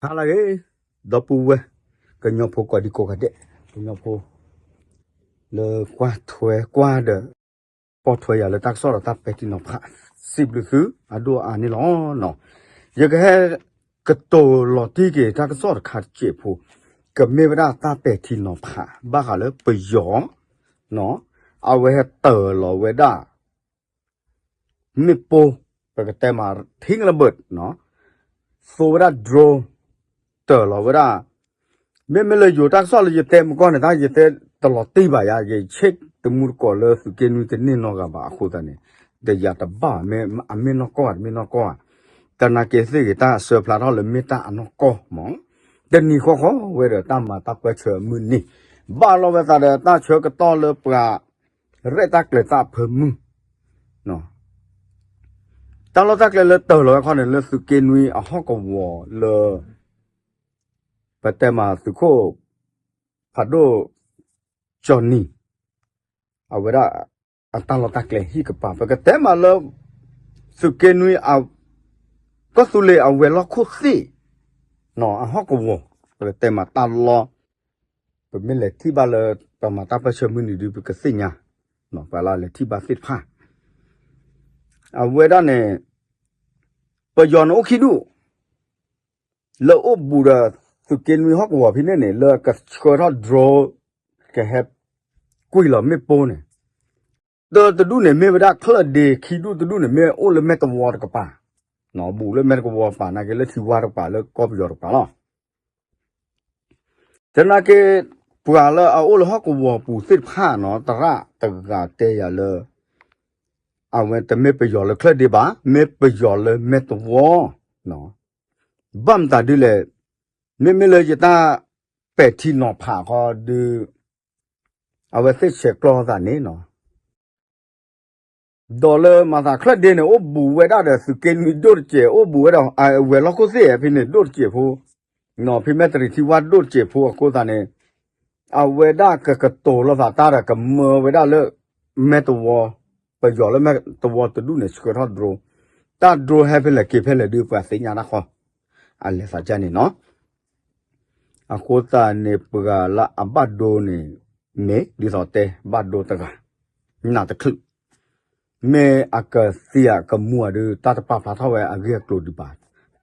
ဟါလၢအဂ့ၤ, ဒီပုၢ်ဝဲၢ် ကညီဖိကိးဒံကိးဂၤဒဲး, ကညီဖိ လၢကွၢ်ထွဲကွၢ်ဒီး ပိာ်ထွဲယၤလၢတၢ်ကစီၣ်ဒီး တၢ်ပဲာ်ထံနီၤဖး စံးဘျုးသု အဒိၣ်အါန့ၣ်လီၤ. ယကဟဲကတိၤလီၤတံၢ်က့ၤတၢ်ကစီၣ်တခါတစဲးဖိ, ကမ့ၢ်ဝဲဒၣ်တၢ်ပဲာ်ထံနီၤဖး ဘၣ်ဃးလၢပယီၤ အဝဲဟဲတၢၤလီၤဝဲဒၣ် မ့ၣ်ပိၢ်, ပကတဲမး ထံကလဘၢၣ်, သိဝဲဒၣ် drone, တၢၤလီၤဝဲဒၣ်, မ့မ့ၢ်လၢယိၤတၢ်ကစီၣ်လၢယတဲမကီၢ်န့ၣ် တၢ်ယတဲတလီၤတံၢ်ဘၣ်ယၤ, ယဆ့ၣ်တမူတကိးလၢသုးက့နွံတန့ၢ်နီတဂၤဘၣ်အဃိသတးန့ၣ်, ဒီးယၤတဘၣ် အမ့ၢ်နီၢ်ကီၢ်ဧါ တမ့ၢ်နီၢ်ကီၢ်ဧါ, တနာ်က့ၤသ့ၣ်ဂ့ၤ တၢ်အစၢဖျါထီၣ်လၢမ့ၢ်တၢ်အနီၢ်ကီၢ်မး, တနံၤဃီဃီဝဲဒီးတၢ်မၤတၢ်ပၢၢ်ဆၢအမုၢ်နံၤ, ဘၣ်လီၤဝဲသးဒီးတၢ်ဆၢကတီၢ်လၢပှၤ ရဲၣ်တၢ်ကျဲၤသးအဖၢမုၢ်, တၢ်လီၢ်တၢ်ကျဲလၢတၢၤလီၤဝဲခီန့ၣ် လၢသုးက့နွံအဟီၣ်ကဝီၤလၢ ပတဲမးသုးခိၣ် ဖးဒိၣ် ကၠီနံၤ အဝဲဒၣ်အတၢ်လီၢ်တၢ်ကျဲဟံၣ်ကပၤ ပကတဲမးလၢ သုးက့နွံ ကီၢ်သူလ့ၤအဝဲၤလီၢ်ခိၣ်သ့ၣ် အဟီၣ်ကဝီၤ ပကတဲမးတၢ်လီၢ် ပမ့ၢ်လဲၤထံၣ်ဘၣ်လၢ ပမၤတၢ်ပၢၢ်ဆၢမုၢ်နံၤဒု ပကသ့ၣ်ညါ ပှၤလၢလဲၤထံၣ်ဘၣ်သ့ၣ်တဖၣ် အဝဲဒၣ်န့ၣ် ပယီၤန့ၣ်အိၣ်ခံဒူၣ် လၢအိၣ်ဘူးဒီးသုးက့နွံဟီၣ်ကဝီၤဖဲန့ၣ်န့ၣ် လၢကဆှၢထီၣ် drone ကဟဲကွံာ်လီၤမ့ၣ်ပိၢ်န့ၣ် တၢတဒူၣ်န့ၣ်မ့ၢ်ဝဲဒၣ်ချၢၣ်ဒ့ ခံဒူၣ်တဒူၣ်န့ၣ်မ့ၢ်အိၣ်လၢမဲၢ်တဝီတကပၤ, ဘူးလၢမဲၢ်တဝီတကပၤ နာ်က့လၢထံဝါတကပၤ လၢကီၢ်ပယီၤတကပၤလီၤ. တနာ်က့ၤ ပှၤလၢအအိၣ်လၢဟီၣ်ကဝီၤပူၤသ့ၣ်တဖၣ်နီၤ သရၣ်တဂၤတဲယၤလၢ အဝဲတမ့ၢ်ပယီၤလၢချၢၣ်ဒ့ဘၣ်, မ့ၢ်ပယီၤလၢမဲၢ်တဝီ, ဘၣ်မတၤဒ်လဲၣ်, မ့မ့ၢ်လၢယတၢ်ပဲာ်ထံနီၤဖးခီဒု အဝဲသ့ၣ်ဆဲးကျိးသးန့ၣ်နီၤ ဒီးလၢမၤသးချၢၣ်ဒ့န့ၣ် အိၣ်ဘူးဝဲဒၣ်ဒီးသုးက့နွံဒိၣ်တစဲး အိၣ်ဘူးဝဲဒၣ်အဝဲၤလီၢ်ခိၣ်သ့ၣ်ဖဲန့ၣ် ဒိၣ်တစဲးဖိ, ဖဲမဲၢ်တရံးထံဝါဒိၣ်တစဲးဖိအဃိသတးန့ၣ် အဝဲဒၣ်ကကတိၤလိာ်သးတၢ်ဒီးကမၢဝဲဒၣ်လၢ မဲၢ်တဝီ, ပယီၤလၢမဲၢ်တဝီတဒူၣ်န့ၣ် ဆှၢထီၣ် drone, တၢ် drone ဟဲဖဲလဲၣ်က့ၤဖဲလဲၣ်ဒုး ပှၤသ့ၣ်ညါတၢ်ဃီ အလဲၤသးဒ်န့ၣ်နီၤ အဃိသတးန့ၣ် ပှၤလၢအဘၣ်ဒိန့ၣ် မ့ၢ်ဒ်သိးတဲ ဘၣ်ဒိတဂၤ နးတချုး မ့ၢ်အကသံအကမူအီၤဒုး တၢ်တပာ်ဖျါထီၣ်ဝဲအဂ့ၢ်အကျိၤဒံးဘၣ်.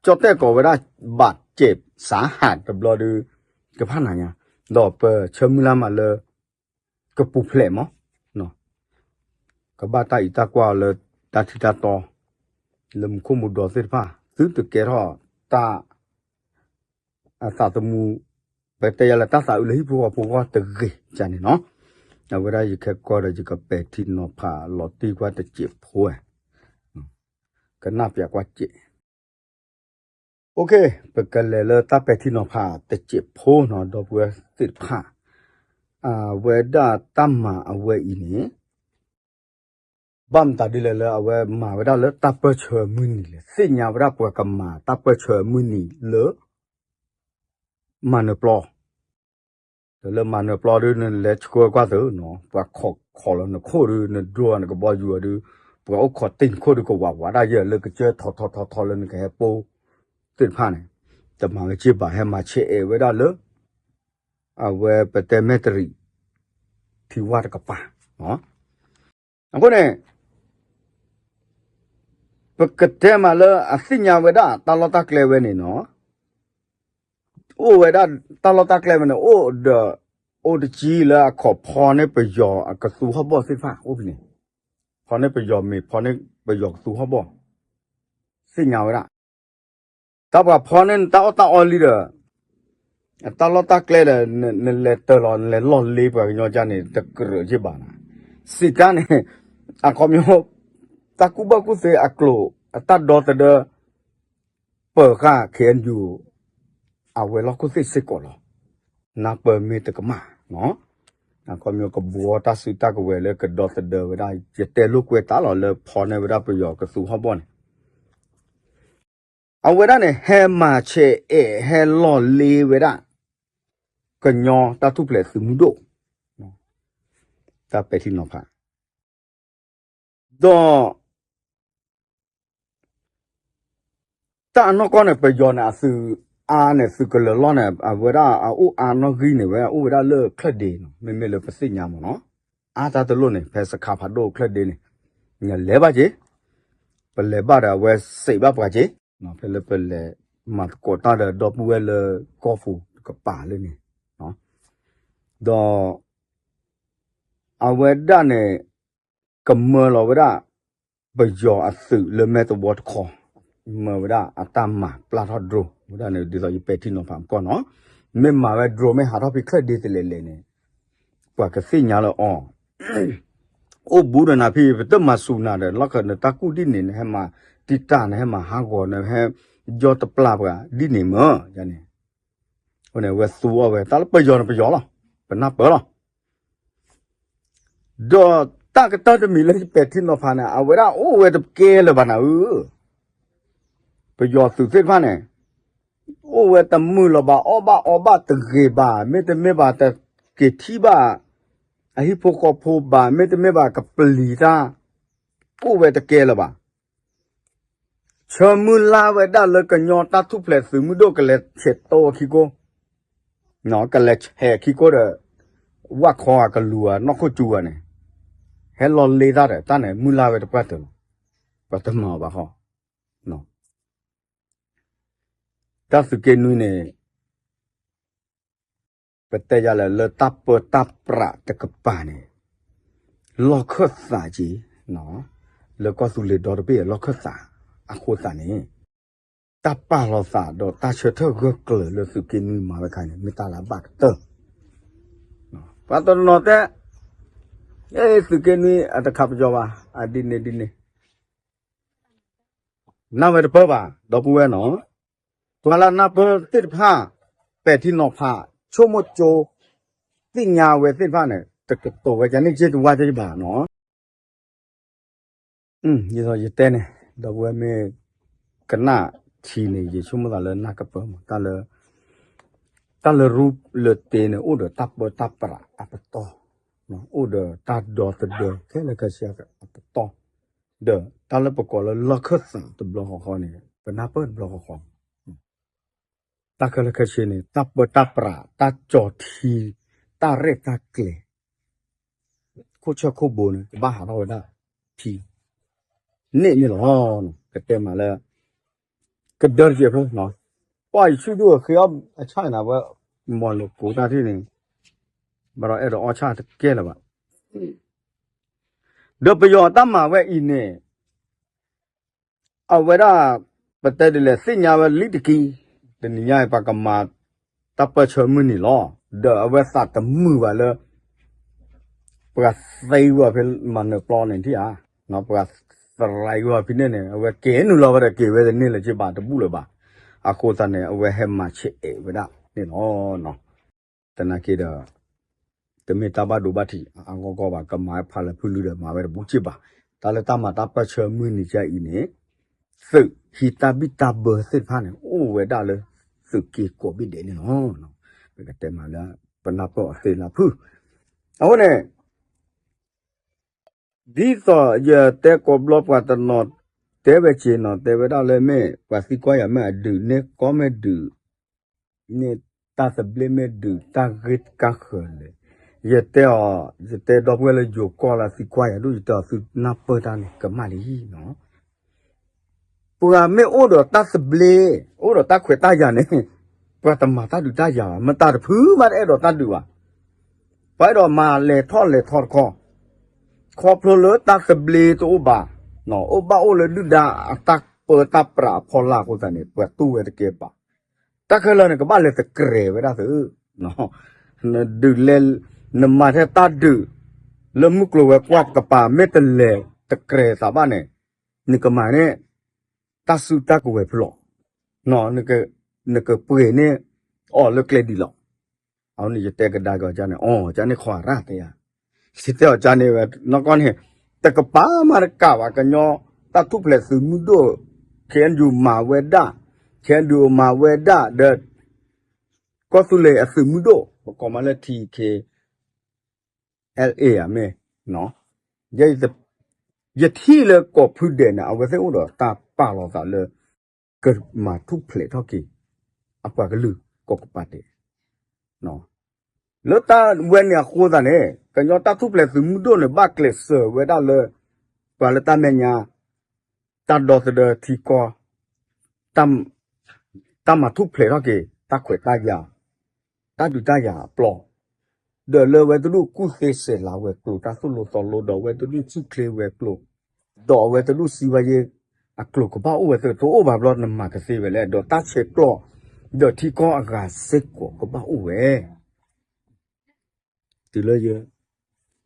ကၠီၣ်တဲၣ်ကိးဝဲဒၣ် ဘၣ်စဲးစးဟးတဘျီဒုး ကဖးနၤညါ, ဒီးပဆၢမုၢ်လၢ်မးလၢ ကပူၤဖျဲးမး, ကဘၣ်တၢ်အံးတၢ်ကွၢ်အီၤလၢတၢ်ထံတၢ်တီ လၢမူခိၣ်မူဒီးသ့ၣ်တဖၣ် သုတကဲထီၣ်တၢ် အသးသမူ ပတဲယၤလၢတၢ်သးအုးလၢဟံၣ်ဖိဃီဖိဂီၢ်တဂ့ၤန့ၣ်နီၤ, အဝဲဒၣ်ယခဲကီၢ်ဒီးယကပဲာ်ထံနီၤဖးလီၤတံၢ်ကွၢ်တစဲးဖိဝဲ ကနၣ်ပၠးကွၢ်စဲး ပကလဲၤလၢတၢ်ပဲာ်ထံနီၤဖးတစဲးဖိနီၤ ဒီပုၢ်ဝဲၢ်သ့ၣ်တဖၣ်, အဝဲဒၣ်တၢ်မၤအဝဲအံၤန့ၣ် ဘၣ်မတၤဒ်လဲၣ်လၢအဝဲမၤဝဲဒၣ်လၢတၢ်ပၢၢ်ဆၢမုၢ်နံၤလဲၣ်, သ့ၣ်ညါဝဲဒၣ်ပှၤကမၤတၢ်ပၢၢ်ဆၢမုၢ်နံၤလၢ မၤနၢၤပျီ, ဒီးလၢမၤနၢၤပျီဒုး နလဲၤဆှၢကွၢ်သုးနီၤ, ပှၤခိးလီၤနခိၣ်ဒုး နဒိနကဘီယူၤအီၤဒုး, ပှၤအိၣ်ခိးတ့ၢ်နခိၣ်ဒုး ကဝးဝးဒၣ်ယဲၢ်လၢကစၢၢ်ထီထီထီထီလၢနကဟဲပိၢ်သ့ၣ်တဖၣ်န့ၣ်, တမၤကစ့ၢ်ဘၣ် ဟဲမၤဆဲးအဲၣ်ဝဲဒၣ်လၢ အဝဲပတဲမဲၢ်တရံး ထံဝါတကပၤ, အဃိန့ၣ် ပကတဲမးလၢအသ့ၣ်ညါဝဲဒၣ်တၢ်လီၢ်တၢ်ကျဲဝဲန့ၣ်နီၤ, အိၣ်ဝဲဒၣ်တၢ်လီၢ်တၢ်ကျဲဝဲန့ၣ် အိၣ်ဒီး အိၣ်တကံလၢအခီၣ်ဖီန့ၢ်ပယီၤအကသူဟီၣ်ဘီၣ်သ့ၣ်တဖၣ်အိၣ်ဖဲန့ၣ်, ဖီန့ၢ်ပယီၤမ့ၤ ဖီန့ၢ်ပယီၤကသူဟီၣ်ဘီၣ်, သ့ၣ်ညါဝဲဒၣ် တၢ်ပှၤဖီန့ၢ်နတၢ်အီၣ်တၢ်အီလံဒီး တၢ်လီၢ်တၢ်ကျဲဒီး နလဲၤတၢၤလီၤ နလဲၤလီၢ်လ့ပှၤကညီကါန့ၣ် တကြၢးက့ဘၣ်နၤ, စံးတၢ်န့ၣ် အခီပညီ တၢ်ကူၣ်ဘၣ်ကူၣ်သ့အကျိၤ အတၢ်ဒီသဒၢ ပၢၤဃာ် ခ့ၣ်အဲၣ်ယူၣ် အဝဲၤလီၢ်ခိၣ်သ့ၣ်စ့ၢ်ကီးလီၤ, နၢ်ပၢၢ်မ့ၢ်တကမၣ်, အခီပညီကဘှီတၢ်စုတၢ်ကဝဲၤလၢကဒီသဒၢဝဲဒၣ် ယတဲလိာ်ကွဲတၢ်လီၤလၢဖီန့ၢ်ဝဲဒၣ်ပယီၤကသူဟီၣ်ဘီၣ်န့ၣ် အဝဲဒၣ်န့ၣ် ဟဲမၤဆဲးအဲၣ် ဟဲလီၢ်လ့ဝဲဒၣ် ကညီတၢ်ထူၣ်ဖျဲးသုးမုၢ်ဒိၣ် တၢ်ပဲာ်ထံနီၤဖး ဒီး တၢ်အနီၢ်ကီၢ်န့ၣ် ပယီၤန့ၣ် အသုး အါန့ၣ် သုးကလၢၤလီၢ်န့ၣ် အဝဲဒၣ်အအိၣ်အါနီၣ်ဂံၢ်န့ၣ် ဝဲအိၣ်ဝဲဒၣ်လၢချၢၣ်ဒ့နီၤ မ့မ့ၢ်လၢပသ့ၣ်ညါမးနီၤ. အါတၢ်တလိၣ်န့ၣ် ဖဲစခါဖးဒိၣ်ချၢၣ်ဒ့န့ၣ် လဲၤဘၣ်က့ၤ ပလဲၤဘၣ်ဒီးအဝဲစံးဘၣ်ပှၤက့ၤ ဖဲလၢပလဲၤမၤသကိးတၢ်ဒီးဒီပုၢ်ဝဲၢ်လၢကီၢ်ပူၤတကပၤလၢန့ၣ် ဒီး အဝဲဒၣ်န့ၣ် ကမၢလီၤဝဲဒၣ် ပယီၤအသုးလၢမဲၢ်တဝီတခီ, မၢဝဲဒၣ်အတၢ်မၤပျၢ်ထီၣ် drone ဝဲဒၣ်န့ၣ် ဒ်သိးယပဲာ်ထံနီၤဖးမကီၢ်နီၤ, မ့ၢ်မၤဝဲ drone မ့ၢ်ဟးထီၣ်ဖဲချၢၣ်ဒ့တလဲၤလဲၤန့ၣ် ပှၤကသ့ၣ်ညါလၢအီၤ အိၣ်ဘူးဒီးနၤဖဲ ပတမၤစူၤနၤဒီး လီၢ်ခၢၣ်နတၢ်ကူၣ်ဒ်န့ၣ် နဟဲမၤတံာ်တာ် နဟဲမၤဟးဂီၤ နဟဲယီတပျၢ်ပှၤဒ်န့ၣ်မၢ် န့ၣ် အဝဲသူအီၤဝဲ တၢ်လၢပယီၤန့ၣ်ပယီၤလီၤ, ပနၢ်ပၢၢ်လီၤ. ဒီးတၢ်ကတၢၢ်တမံၤလၢယပဲာ်ထံနီၤဖးန့ၣ် အဝဲဒၣ်အိၣ်ဝဲတကဲလၢၤဘၣ်နၤဧၢ, ပယီၤသုးသ့ၣ်တဖၣ်န့ၣ် အိၣ်ဝဲတမုာ်လၢၤဘၣ်, အီၣ်ဘၣ်အီဘၣ်တဂ့ၤဘၣ်, မ့တမ့ၢ်ဘၣ်တက့ၤထံၣ်ဘၣ် အဟံၣ်ဖိဃီဖိဘၣ်, မ့တမ့ၢ်ဘၣ်ကပျံၤတၢ်, အိၣ်ဝဲတကဲလၢၤဘၣ်. ဆၢမုၢ်လၢ်ဝဲဒၣ်လၢကညီတၢ်ထူၣ်ဖျဲးသုးမုၢ်ဒိၣ်ကလဲၤဆဲးတီခံကိ, ကလဲၤဆဲးခံကိဒီး ဝၣ်ခီအကလူၤအနီၢ်ခိၣ်စူၤဂၤန့ၣ် ဟဲလီၤလ့တၢ်ဒီး တၢ်န့ၣ်မုၢ်လၢ်ဝဲတပှၢ်တၢၢ်လီၤ, ပှၤတမၤအီၤဘၣ်ဃီ. တၢ်သုးက့နွံန့ၣ် ပတဲယၤလၢ လၢတၢ်ပၢတၢ်ပြးတကပၤန့ၣ် လီၢ်ခၢၣ်သးက့ၤ လၢကီၢ်သူလ့ၤဒီတဘ့ၣ်အလီၢ်ခၢၣ်သးအဃိသတးန့ၣ် တၢ်ပာ်လီၤသးဒီးတၢ်ဆၢထၢၣ်ဂၢၢ်ကျၢၤလၢသုးက့နွံမၤဝဲခါန့ၣ် မ့ၢ်တၢ်လၢအဘၣ်ကတၢၢ် ပှၤတနီၤတဲ သုးက့နွံအတခးပယီၤဘၣ် အဒ်န့ၣ်ဒ်န့ၣ် နၢ်ဝဲတပၢၢ်ဘၣ် ဒီပုၢ်ဝဲၢ်နီၤ, ပှၤလၢနၢ်ပၢၢ်သ့ၣ်တဖၣ် ပဲာ်ထံနီၤဖး ဆိကမိၣ်ကၠိ သ့ၣ်ညါဝဲသ့ၣ်တဖၣ်န့ၣ် တကတိၤဝဲကန့ၣ်က့တဝါက့ဘၣ်နီၤ. ဒ်သိးယတဲန့ၣ် ဒီပုၢ်ဝဲၢ်မ့ၢ်ကနၣ်ထံန့ၣ် ယဆိကမိၣ်သးလၢနၢ်ကပၢၢ်မး တၢ်လၢ တၢ်လၢရူလၢတ့န့ၣ် အိၣ်ဒီးတၢ်ပၢတၢ်ပြးအပတီၢ်, အိၣ်ဒီးတၢ်ဒီသဒၢခဲလၢာ်ခဲဆ့အပတီၢ်, ဒီးတၢ်လၢပကိးလၢလီၢ်ခၢၣ်သးတဘျီဃီဃီန့ၣ် ပနၢ်ပၢၢ်တဘျီဃီဃီ, တၢ်ခဲလၢာ်ခဲဆ့န့ၣ် တၢ်ပၢတၢ်ပြး တၢ်ကၠီၤထံ တၢ်ရဲၣ်တၢ်ကျဲၤ ခိၣ်ဆၢခိၣ်ဘိန့ၣ် ကဘၣ်ဟးထီၣ်ဝဲဒၣ်ထံ န့ၣ်န့ၣ်လီၤ. ကတဲမးလၢ ကဒၢတကဲးဖိ, ပှၤယဆူၣ်ဒိၣ်ဃ့အီၣ်အဆၣ်နၤဝဲ မီၢ်လိာ်ကိးတၢ်ထံၣ်န့ၣ် ဘၣ်ဒီးအဲၣ်ဒိးအီၣ်ဆၣ်တကဲလၢၤဘၣ်. ဒီးပယီၤအတၢ်မၤဝဲအံၤန့ၣ် အဝဲဒၣ် ပတဲဒ်လဲၣ် သ့ၣ်ညါဝဲလံတက့ၢ်, တနံၤညါအံၤ ပှၤကမၤတၢ်ပၢဆှၢမုၢ်နံၤလီၤ. ဒီးအဝဲသးတမုာ်ဘၣ်လၢ ပှၤသံကွံာ်ဖဲမၤနၢၤပျီန့ၣ်ထံၣ်ဧါ, ပှၤသရံကွံာ်ဖဲန့ၣ်န့ၣ် အဝဲက့ၤနုာ်လီၤဝဲဒီးက့ၤဝဲတန့ၢ်လၢၤက့ဘၣ်တဘူၣ်လၢၤဘၣ်. အဃိသတးန့ၣ် အဝဲဟဲမၤဆဲးအဲးဝဲဒၣ်န့ၣ်လီၤ. သနာ်က့ဒီး တမ့ၢ်တၢ်ဘၣ်ဒိဘၣ်ထံးအါအါဂီၢ်ဂီၢ်ဘၣ်, ကမၤဝဲဖးလၢဖုလူဒီးမၤဝဲတဘူၣ်က့ဘၣ်. တၢ်လၢတၢ်မၤတၢ်ပၢဆှၢမုၢ်နံၤကဲအံၤန့ၣ် သုးဟံးတၢ်ဘံၣ်တၢ်ဘၢသ့ၣ်တဖၣ်န့ၣ် အိၣ်ဝဲဒၣ်လၢသုးက့ကိးဘ့ၣ်ဒဲးန့ၣ်လီၤ. ပကတဲမးလၢ ပနၢ်ပၢၢ်အီၤသ့လၢဖု, အဃိန့ၣ် ဒ်သိးယတဲကိးဘျီပှၤတနီၤတဲဝဲက့ၤနီၤ, တဲဝဲဒၣ်လၢမ့ၢ်ပှၤသံကွၢ်ယၤမ့ၢ်အဒုးန့ၢ်ကီၢ်မ့ၢ်ဒုး န့ၢ်တၢ်သဘျ့မ့ၢ်ဒုးတၢ်ဂ့ၢ်တၢ်ဃၢၤလဲၣ်. ယတဲအီၤ, ယတဲဒီပုၢ်ဝဲၢ်လၢယိၤကီၢ်လၢသံကွၢ်ယၤဒိၣ် ယတဲအီၤသုနၢ်ပၢၢ်တၢ်န့ၣ် ကမၣ်လံနီၤ. ပှၤမ့ၢ်အိၣ်ဒီးတၢ်သဘျ့, အိၣ်ဒီးတၢ်ခွဲးတၢ်ယာ်န့ၣ် ပှၤတမၤတၢ်ဒုးတၢ်ယၤဘၣ်, မတၤတဖုမးတအဲၣ်ဒိးတၢ်ဒုးဘၣ်. ပှၤအဲၣ်ဒိးမၤလဲၤထီၣ်လဲၤထီတခီ, ခီဖျိလၢတၢ်သဘျ့တအိၣ်ဘၣ်, အိၣ်ဘၣ်အိၣ်လၢဒုၣ်ဒါအတၢ်ပၢတၢ်ပြးအဖီလာ်အဃိသတးန့ၣ် ပှၤတူၢ်ဝဲတကဲဘၣ်. တၢ်ခဲလၢာ်န့ၣ် ကဘၣ်လဲၤတကြဲးဝဲဒၣ်သု, နဒုးလဲၤ, နမၤထဲတၢ်ဒုး လၢမုၢ်ကျိၤဝဲၤကွာ်တကပၤ မ့ၢ်တလဲၤတကြဲးသးဘၣ်န့ၣ် နကမၤန့ၢ် တၢ်စုတၢ်ကဝဲၤဖဲလဲၣ်, နကပှ့ၤန့ၢ်အီၤလၢကျဲဒ်လဲၣ်. အဝဲန့ၣ်ယတဲကဒါက့ၤအီၤကန့ၣ်, အီၤကန့ၣ်ခီရၣ်တဲယၤ, ယတဲအီၤကန့ၣ်ဝဲ နီၢ်ကီၢ်န့ၣ် တကပၤမးတကးဘၣ် ကညီတၢ်ထူၣ်ဖျဲးသုးမုၢ်ဒိၣ် ခ့ၣ်အဲၣ်ယူၣ်မၤဝဲဒၣ်, ခ့ၣ်အဲၣ်ယူၣ်မၤဝဲဒၣ်ဒီး ကီၢ်သူလ့ၤအသုးမုၢ်ဒိၣ် ပကိးမးလၢ ထံၣ်ခ့ၣ် အဲလ်အ့ မ့ၢ်, ယဲ ယထံၣ်လၢကိးဖုဒဲးန့ၣ် အဝဲသ့ၣ်အိၣ်ဒီးတၢ်ပာ်လီၤသးလၢ ကမၤထူၣ်ဖျဲးထီၣ်က့ၤ အပှၤကလုာ်ကိးကပၤဒဲး လၢတၢ်ဝဲန့ၣ်အဃိသတးန့ၣ် ကညီတၢ်ထူၣ်ဖျဲးသုးမုၢ်ဒိၣ်န့ၣ် ဘၣ်ကျဲးစၢးဝဲဒၣ်လၢ ပှၤလၢတၢ်မဲာ်ညါ တၢ်ဒီသဒၢထံကီၢ် တၢ်မၤထူၣ်ဖျဲးထီၣ်က့ၤ တၢ်ခွဲးတၢ်ယာ် တၢ်ဒုးတၢ်ယၤအပျီ ဒီးလၢအဝဲတဒူၣ်ကူၣ်သ့စဲးလၤဝဲၤကျိၤ တၢ်သိၣ်လိသီလိ ဒီးအဝဲတဒူၣ်ဆူၣ်ချ့ဝဲၤကျိၤ ဒီးအဝဲတဒူၣ်စံးဘၣ်ယဲ အကျိၤကဘၣ်အိၣ်ဝဲသ့ၣ်တအိၣ်ဘၣ်ဘျီ နမၤကသ့ဝဲလဲၣ် ဒီးတၢ်ဆဲးကျိး ဒီးထံကီၢ်အဂၤစ့ၢ်ကီးကဘၣ်အိၣ်ဝဲ တုၤလၢ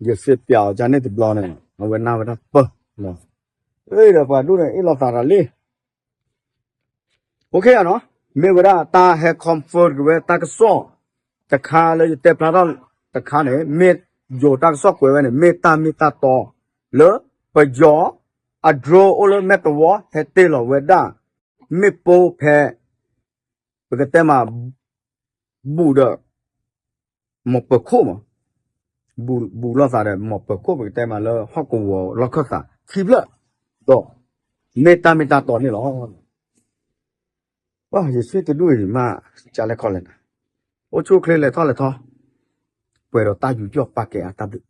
ယစံးပၠးအီၤကန့ၣ်တဘျီန့ၣ် အဝဲနၢ်ဝဲဒၣ်ပၢၢ် ဒီးပှၤဒူၣ်န့ၣ် အ့ၣ်လိာ်သးတၢ်လံ အိၣ်ခ့နီၤ မ့ၢ်ဝဲဒၣ်တၢ်ဟဲ confirm က့ၤဝဲတၢ်ကစီၣ် တခါလၢယတဲဖျါထီၣ်တခါန့ၣ် မ့ၢ်ယိၤတၢ်ကစီၣ်ကွဲးဝဲန့ၣ် မ့ၢ်တၢ်မ့ၢ်တၢ်တီ လၢပယီၤ အ drone အိၣ်လၢမဲၢ်တဝီ ဟဲတ့ၢ်လီၤဝဲဒၣ် မ့ၣ်ပိၢ်ဖဲ ပကတဲမး ဘူးဒီး မီၢ်ပၢၤခိၣ်မး ဘူးလိာ်သးဒီး မီၢ်ပၢၤခိၣ် ပကတဲမးလၢဟီၣ်ကဝီၤလီၢ်ခၢၣ်သး ခံဖျၢၣ် ဒီး မ့ၢ်တၢ်မ့ၢ်တၢ်တီန့ၣ်လီၤ. ယဆံၣ်တဒူၣ်အံၤမး ကလဲၤခီလဲၤနၤ အိၣ်ဆူၣ်အိၣ်ချ့လဲၤထီၣ်လဲၤထီ ပှဲၤဒီးတၢ်ယူးယီၣ်ပာ်ကဲအါတၢ်ဘျုး